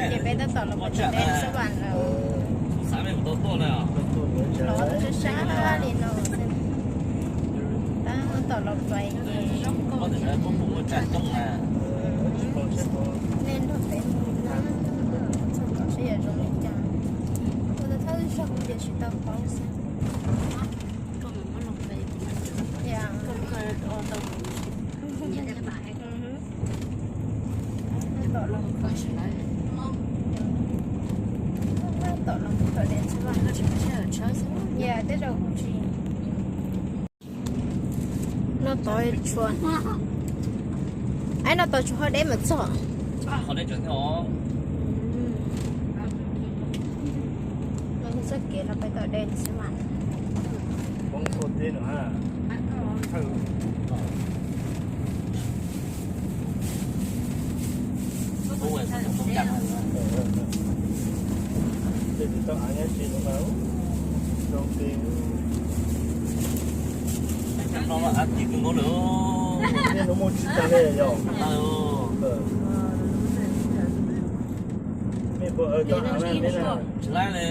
Ces peb tab tom los pais tom dej Xab Vam lawm. Los sab sab li no, tab tom los pais ces nej nrog peb mus na, txog tom seb yog zoo li cas. Ua tau thawj zaug ces tsis tau paub xwb. Noj tod tshua, noj tod tsuas ho deb mas txog. Los txoj kev los pais tom dej xwb mas. Tsis laib li.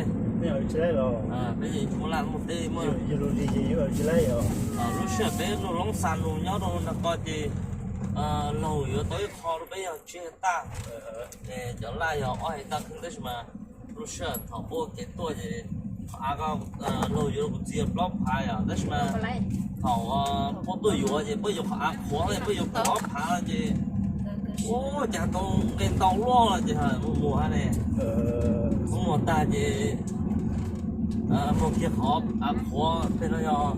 Lub sij hawm peb lub loob xa nus nyob rau nram ko ces laug yuav tau ib qho rau peb yog tsib tag, es cov laj yog ob hais tag kheej tab sis mas lub sij hawm thaum puab kev tuaj ces qhov av ko laug yuav rau kuv txiv plaub phav yom, tab sis mas thaum puab tuaj yuav ces puab yuav qhov av qhuav, puab yuav kaum ob phav ces ua cas tau nqe ntau luaj ces mus muag ne, mus muag tag ces muag kiag qhov av qhuav, tej no yog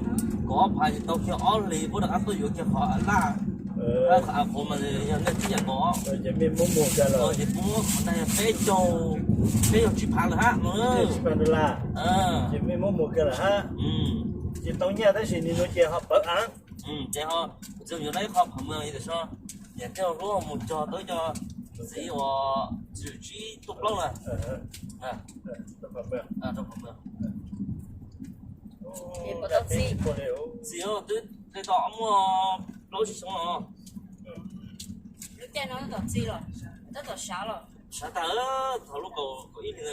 kaum ob phav ces tau kiag ob hlis puab rov qab tuaj yuav kiag qhov av laj. Qhov av qhuav mas yog nej tib yam nkaus. Ces puab muab qhov ntag yog peb caug, peb caug tsib phav lawm hab no. Ces mej muab muag kiag lawm hab. Ces tau nyaj tab sis nim no ces ho pawv av. Ces ho txog yuav tau ib qho pham mw, tam sim no niam thiab hlub mus cog tau ib co txiv uas tsib tuaj plaub na. Txiv twb tau muaj plaub tsib xyoo los. Lub caij no tab tom txi los, tab tom sav los. Sav tag, thaum lub kaum ib hlis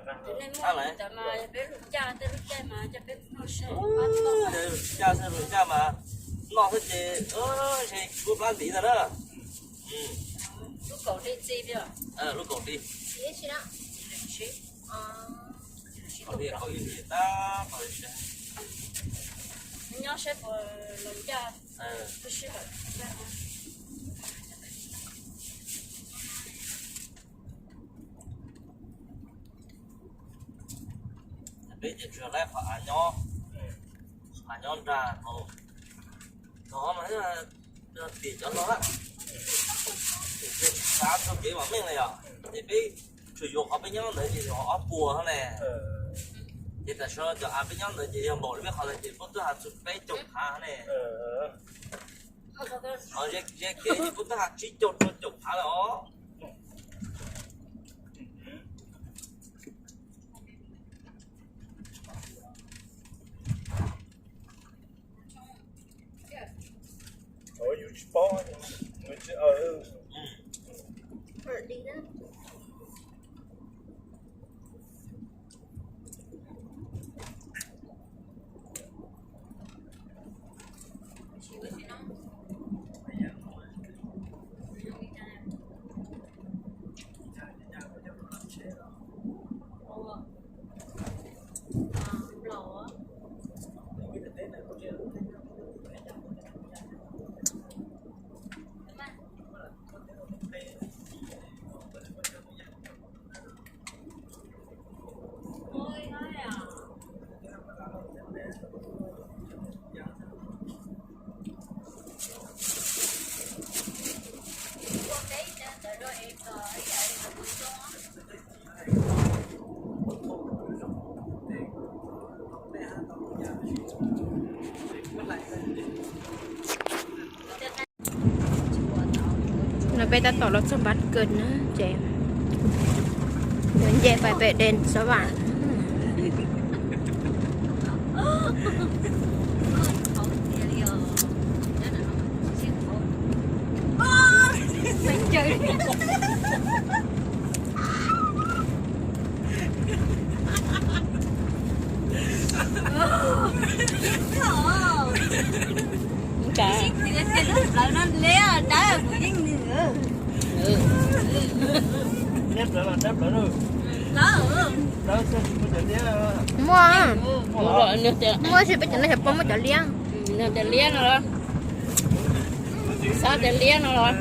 ntawd. Nej muaj ntawd mas yog peb lub caij, tej lub caij mas coj peb noj seb. Lub caij, lub caij mas noj xwb ces ntshe kuv plab ntiv ntag na. Lub kaum hli txi, lub kaum hli. Kaum hli, kaum ib hlis tab tom sav. Nyob seb puas los ncaj. Peb ces tsuas laib qhov av nyob, av nyob nrag hauv, tog mas yog tim cov no lawm, xav txog kev vam meej na yom, ces peb tsuas yuav qhov peb nyob ntawd ces yog ob puas ne. Ces tam sim no cov av peb nyob ntawd ces yog npaum li peb qhov ntawd ces puab twb has txug peb caug phav ne. Ze kev ces puab twb has tsib caug rau caum phav lawm os. Yus tsis paub, yus tsis No peb tab tom los txog Npab Kws na, ces yuav nce pais pem Dej Xab Vam. Muaj, muaj, tsis peb cov no xyov puas muaj cov liab. Nws tias liab no los? Xav tias liab no los?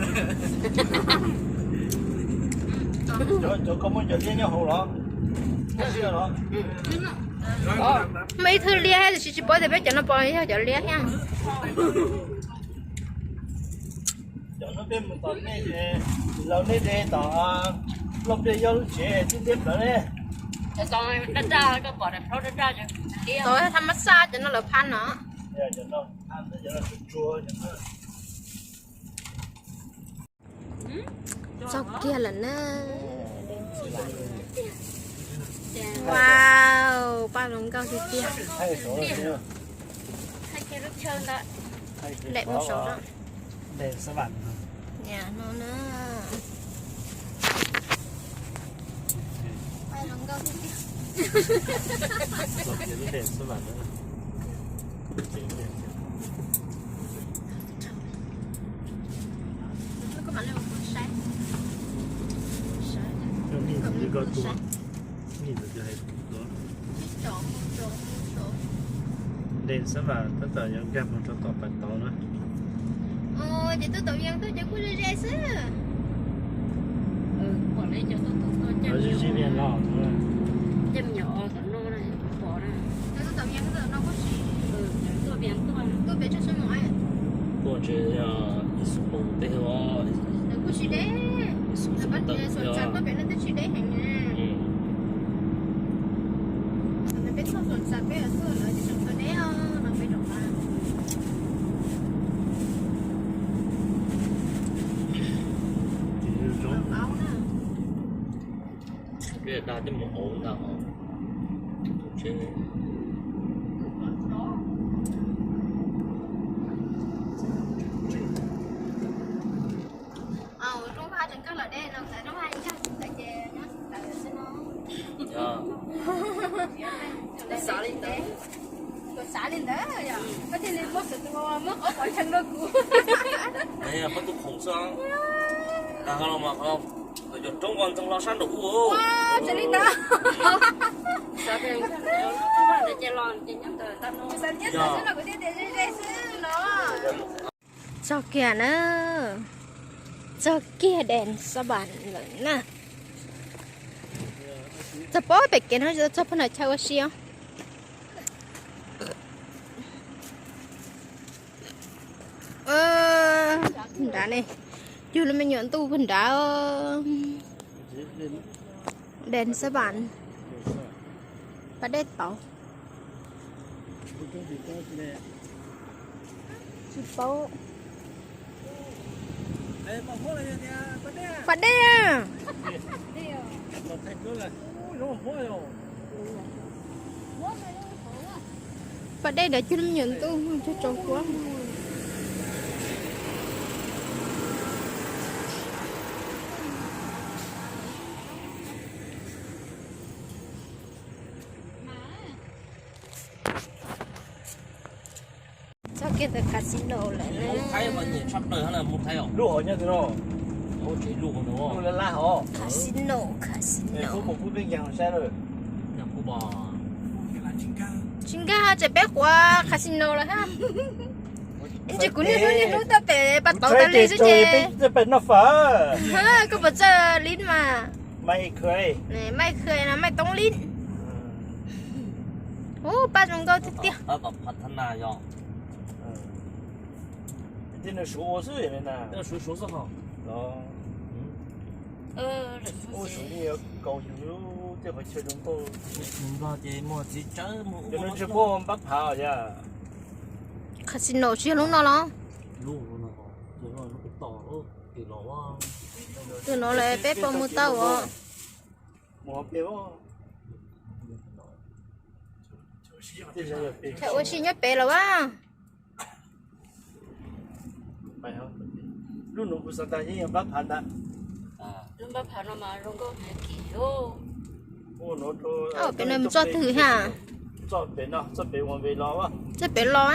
Cov, cov koj muaj cov liab nyob hauv los? Muaj ib thwj liab tiam sis tsis paub tias peb cov no puas yog cov liab thiab. Cov no peb mus tom nej, laus nej de tom Nplooj Pliaj Yob lub tsev twb liab plawv ne. Cov daj daj, koj pom daim plaub daj daj, cov liab. Cov thaj mab xaj cov no lawv phab no. Txog kiag lawm na. Wow, paj zoo nkauj tiag tiag. Daim mus saud na. Niam no na. Paj zoo nkauj tiag tiag. Ntes xab vam tab tom yuav nkag mus rau tom pas tauv na. Ces tuaj tom Vias tuaj ces kuj ze ze xwb. Ze ze Vias los. Tuaj ntshe ib xuab moos peb os. Kuj tsis deb. Ib xuab moos peb os. Peb txog Xuas Xas peb tuaj lawm ces tseem tau deb os no peb rov qab. Peb dag coj mus hauv ntag os. Rooj vag tseem kawg lawm de, no xav rooj vag ncaj xwb ntawd ces nyob xwb ntawd xwb no. Kuv xav li ntawd, koj thiaj li muab xwm tus muab qhov pov ntseeg rau kuv. Pab tus khoom xwb. Dag los mas qhov cov roob uas ntxeev los sab nraum ub. Tseem li ntawd. Xav tias rooj vag ntawd ces los ces nyob ntawd tag no. Xav nyob ntawd xwb no kuv thiaj tias ze ze xwb no. Txog kiag na, txog kiag Deem Xab Vam lawm na. Txog pem kev no txog pem no chaw ua si os. Nrad ne, yug lub me nyuam ntuj pag nrad. Deem Xab Vam, pas dej tauv. Tsis paub. Pas dej a. Pas dej ntawd cog me nyuam ntuj cog tsaus huab. Txog kiag ntawm casino lawm. Lub hov nyob twg no? Lub laj laj hov. Casino, casino. Tsis nkag, tseem peb quav casino lawm hab. Ntsis kuv niaj hnub niaj hnub tuaj pem pas tauv tas li xwb ces. Koj puas txawj lib mas? Maj khw no maj toob lib. Ub, paj zoo nkauj tiag tiag. Npaj phav yog. Casino tsis yog lub no los? Tus no lawm peb puas mus tau os? Chaw ua si nyob pem los as. Lub no kuv xav tas yeej yog npab phav ntag. Lub npab phav no mas zoo nkauj heev kiag. Pem no mus txoj twg ha? Txoj pem los, txoj pem los.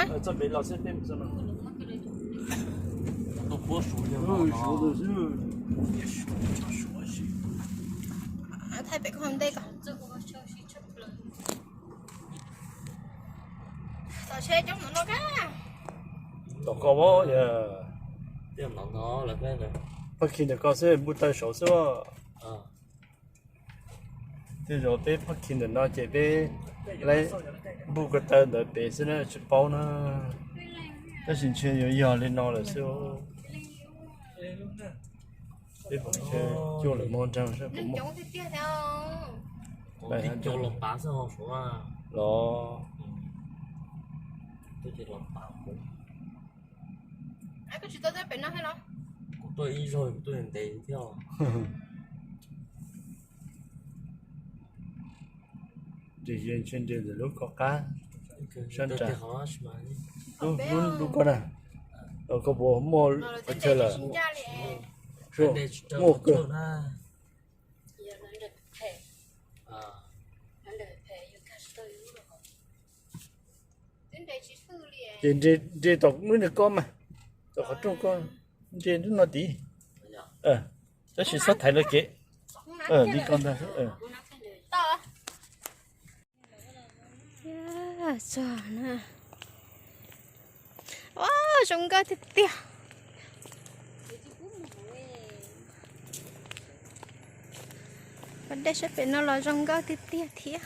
Thaij pem koj ntej ko. Tom seb coob ntawm no kab. Tom koj, pab khi ntawm koj xwb, npua taw saud xwb. Tej zaum peb pab khi ntawm no ces peb laib npua ko taw ntawd pem xwb na, tsis paub na. Tab sis ntshe yuav yog li no lawm xwb. Peb pom ntshe cuaj lawm, mob nrag sab puas muaj. Los, kuv tuaj ib zaug kuv tuaj ntev thiab. Ces ntshe nres ntawm lub ko qab, sab nrad, lub, lub ko na, koj puas muaj pov chaw lawm? Muaj kawg. Ces nres tom lub niag ko mas, tom qhov rooj ko, nres lub no tid. Tab sis xob thaiv lawv kev. Li ko ntag. Txog na. Ua, zoo nkauj tiag tiag. Pom dej sab pem no los zoo nkauj tiag tiag thiab.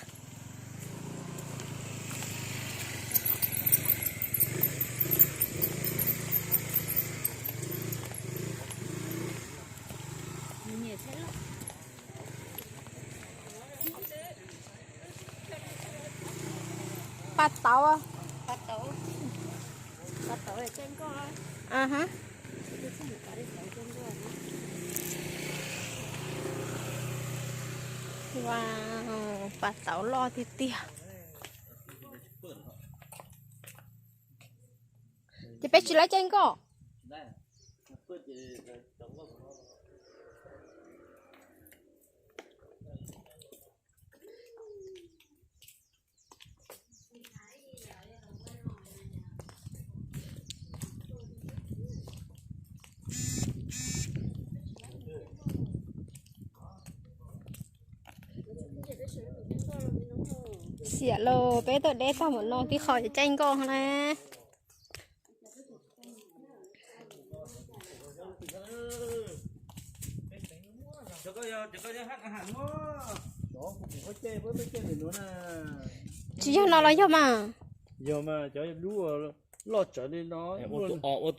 Pas tauv. Pas tauv loj tiag tiag. Ces peb tsis laib caij nkoj. Xiam lauj, peb tuaj deb tag mus no tib qho caij nkoj na. Tsis yog no los yog mas. Yog mas, cov lub loj tsawv li no. Ua tus o, ua